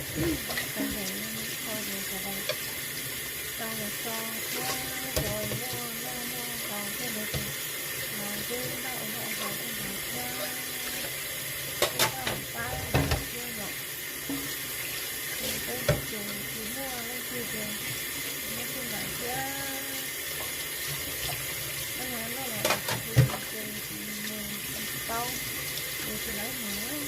Tau ntev kho ces sawv daws tau los so thiab, cov muaj noj muaj haus thiab ntawd ces los twb noj ua noj ua haus thiab ntawd thiab, twb noj pab ntawd thiab yom. Ces peb ces tsis muaj leej twg ces muab xij ntawd thiab. Noj los noj los tsis hu ces tsis mus tsis paub, ces tsis lawv mus.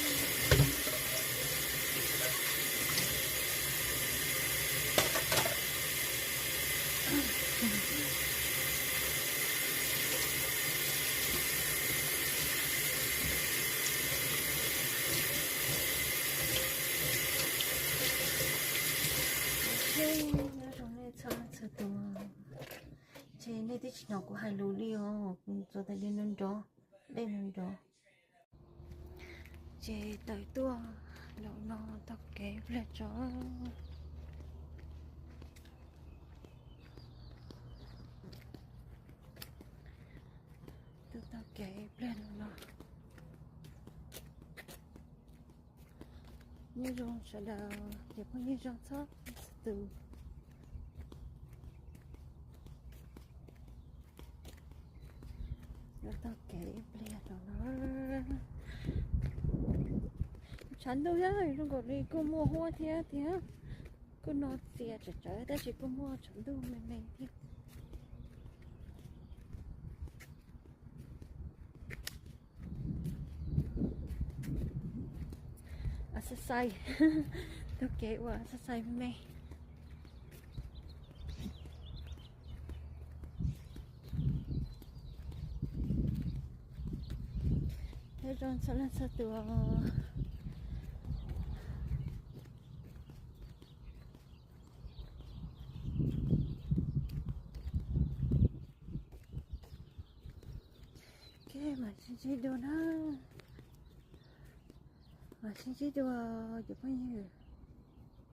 Nyob zoo nej txhua leej txhua tus, ces nej twb tsis hnov kuv hais lus li os, kuv txuas tas li no nrov, dej no nrov. Ces tawm tuaj nraum no taug kev pliag tso. Tuaj taug kev pliag nraum no. Nyob zoo sawv daws, ces phooj ywg zoo txhua txhua tus. Tuaj taug kev pliag nraum no. Tshav ntuj thiab zoo nkaus li kuj muaj huab thiab thiab, kuj no txias tsawv tsawv tab sis kuj muaj tshav ntuj me me thiab. Exercise, taug kev ua exercise me me. Nyob zoo txhua leej txhua tus. Ok, mam sib ntsib dua na. Mam sib ntsib dua cov phooj ywg.